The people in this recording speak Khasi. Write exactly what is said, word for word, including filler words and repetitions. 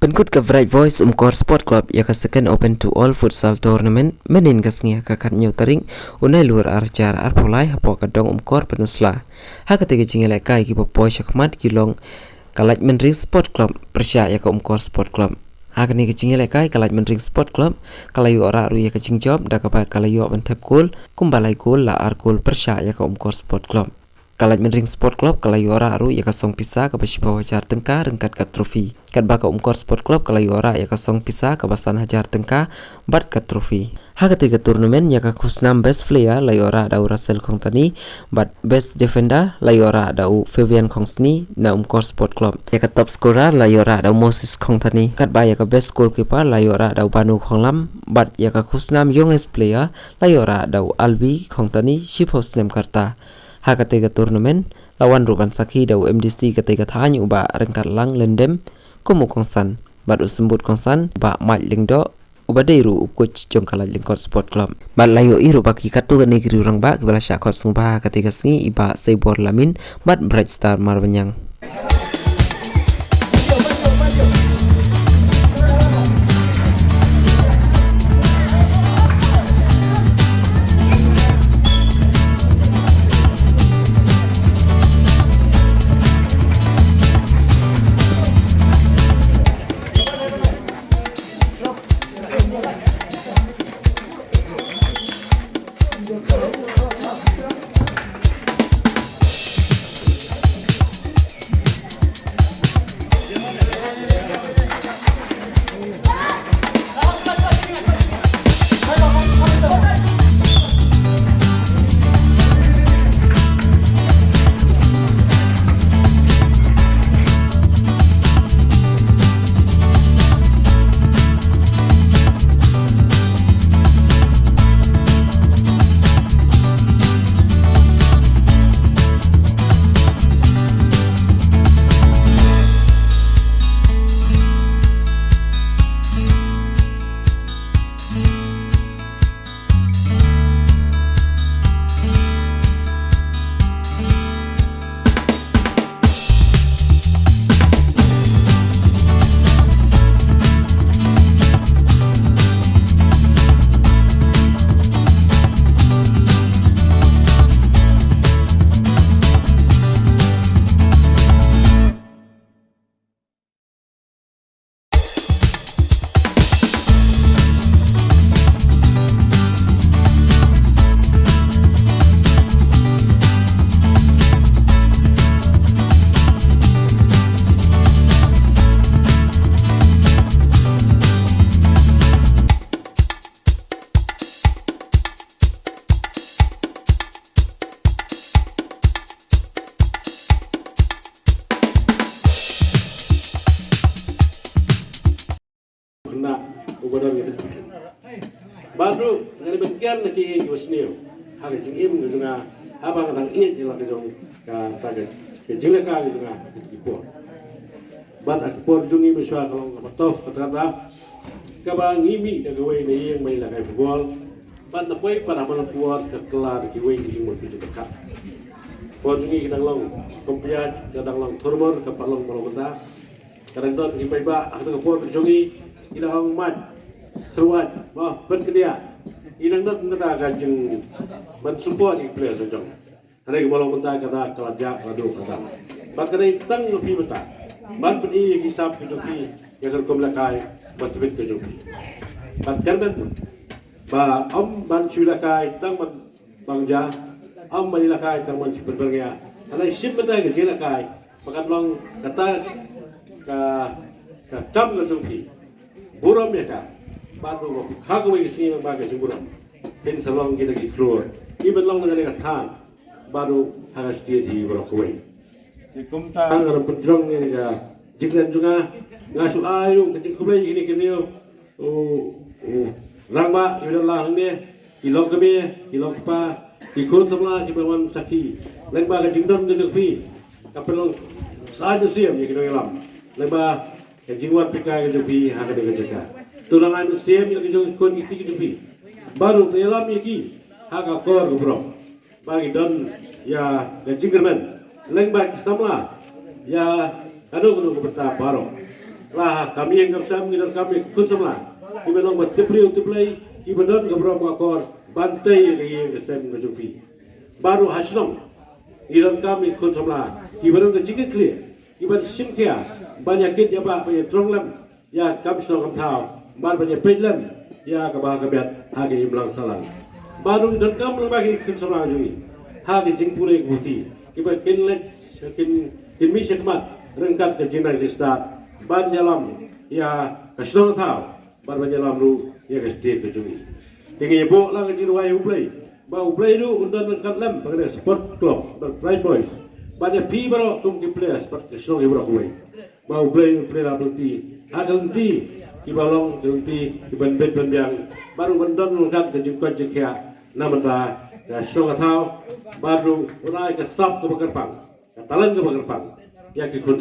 Pynkut ka Bright Voice Umkor Sport Club ïa ka Second Open to All Futsal Tournament mynhynnin ka sngi ha ka khatñiew tarik u Nailur arhajar arphew lai hapoh ka dong Umkor Peninsula. Ha katei ka jingïalehkai kiba poi shakhmat ki long ka Laitumkhrah Sport Club pyrshah ïa ka Umkor Sport Club. Ha kane ka jingïalehkai ka Laitumkhrah Sport Club ka la ïoh rah ruh ïa ka jingjop da kaba ka la ïoh ban thep gol kumba lai gol la ar gol pyrshah ïa ka Umkor Sport Club. Ka Laitumkhrah Sport Club ka la ïoh rah ruh ïa ka song pisa kaba shiphew hajar tyngka ryngkat ka trophy. Katba ka Umkor Sport Club ka la ïoh rah ïa ka song pisa kaba san hajar tyngka bad ka trophy. Ha katei ka tournament ïa ka khusnam best player la ïoh rah da u Russell Khongtani bad best defender la ïoh rah da u Fabian Khongsni na Umkor Sport Club. Ïa ka top scorer la ïoh rah da u Moses Khongtani katba ïa ka best goalkeeper la ïoh rah da u Banu Khonglam bad ïa ka khusnam youngest player la ïoh rah da u Albi Khongtani shiphew snem ka rta. Ha katei ka tournament la wan ruh ban sakhi da u M D C katei ka thaiñ u Bah Ryngkatlang Lyndem kum u kongsan bad u symbud kongsan Bah Mike Lyngdoh uba dei ruh u coach jong ka Laitumkhrah Sport Club. Bad la ïohi ruh ba ki katto katne ki riew rangbah kiba la shah khot sngewbha ha katei ka sngi i Bah Seibor Lamin bad Bright Star Marbaniang. Khynnah uba don ngi. Bad ruh ngi ban kren na ki ïing ki basniew ha ka jingim ka jong nga haba nga dang ïeit ïa la ka jong ka, ka, ka jinglehkai ka jong nga ha ki por. Bad ha ki por jong ngi mynshuwa ka long kaba tough kata kaba ngi mih da kawei na ïing ba ïalehkai football. Bad na poi pat ha madan ka por ka kylla da kiwei ki jingmut ki jingpyrkhat. Por jong ngi ki dang long kumpiat, ka dang long thurmur, ka pat long ba long mynta. Ka dang don ki paidbah ha ka por ka jong ngi, ki dang ong mait, thurwait, mo, pynkyndit. Ki dang don kata ka jing ban support ki players jong. Hynrei kumba long mynta kata ka la jah ka la duh kata. Bad ka dei tang na phi mynta ban pyni ïa ki sap ki jong phi ïa ka rukom lehkai ba tbit ka jong phi. Bad kyrmen ba ym ban shu lehkai tang ban bang ja, ym ban ïalehkai tang ban shu pynbyrngia. Hynrei shim mynta ka jingïalehkai ba kan long kata ka, ka kam ka jong phi. Burom ïa ka. Bad ruh ha kawei ka sngi ba ka jingburom phin sa long kita ki khlur. Phi ban long na kane ka thaiñ bad ruh ha ka state hi baroh kawei. Te kumta nga dang pynjrong ïa ka jingkren jong nga, nga shu ai ruh ka jingkhublei ïa kine ki riew u, u rangbah kiba don lang hangne, ki long kmie, ki long kpa, ki khun samla kiba wan sakhi lyngba ka jingdon ka jong phi. Ka pynlong sa jingïashem ïa ki nongïalam lyngba ka jingwan pyrkhat ka jong phi ha kane ka jaka. To nang ai mynsiem ïa ki jong ki khun ki kti ki jong phi. Baroh to ïalam ïa ki ha ka kor ka burom ba ki don ïa ka jingkyrmen lyngba ki samla ïa kano kano ka bynta baroh. La ha kam ïing kam sem ngi donkam ïa ki khun samla kiba long ba tip briew tip Blei, kiba don ka burom ka akor ban tei ïa ka ïing ka sem ka jong phi. Bad ruh ha shnong ngi donkam ïa ki khun samla kiba don ka jingkitkhlieh, kiban shim khia ban ïakit ïabah, ban ïatrong lem ïa ka kam shnong kam thaw bad ban ïapeit lem ïa kaba ha ka miat ha ka imlang sahlang. Bad ruh ngi donkam lem bad ki khun samla jong ngi ha ka jingpule ka puthi, kiba kin leit kin kin mih sha khmat ryngkat ka jingnang jingstad ban ïalam ïa ka shnong ka thaw bad ban ïalam ruh ïa ka state ka jong ngi. Te ngi ïabuh lang ka jingduwai U Blei ba U Blei ruh un don ryngkat lem bad ka sport club bad Pride Boys bad ïa phi baroh kum ki players bad ka shnong hi baroh kawei. Ba U Blei un plie la ka lynti ha ka lynti kiba long ka lynti kiban bit ban biang bad ruh ban don ryngkat ka jingkoit jingkhiah na bynta ka shnong ka thaw bad ruh un ai ka sap kaba kyrpang, ka talent kaba kyrpang ïa ki khun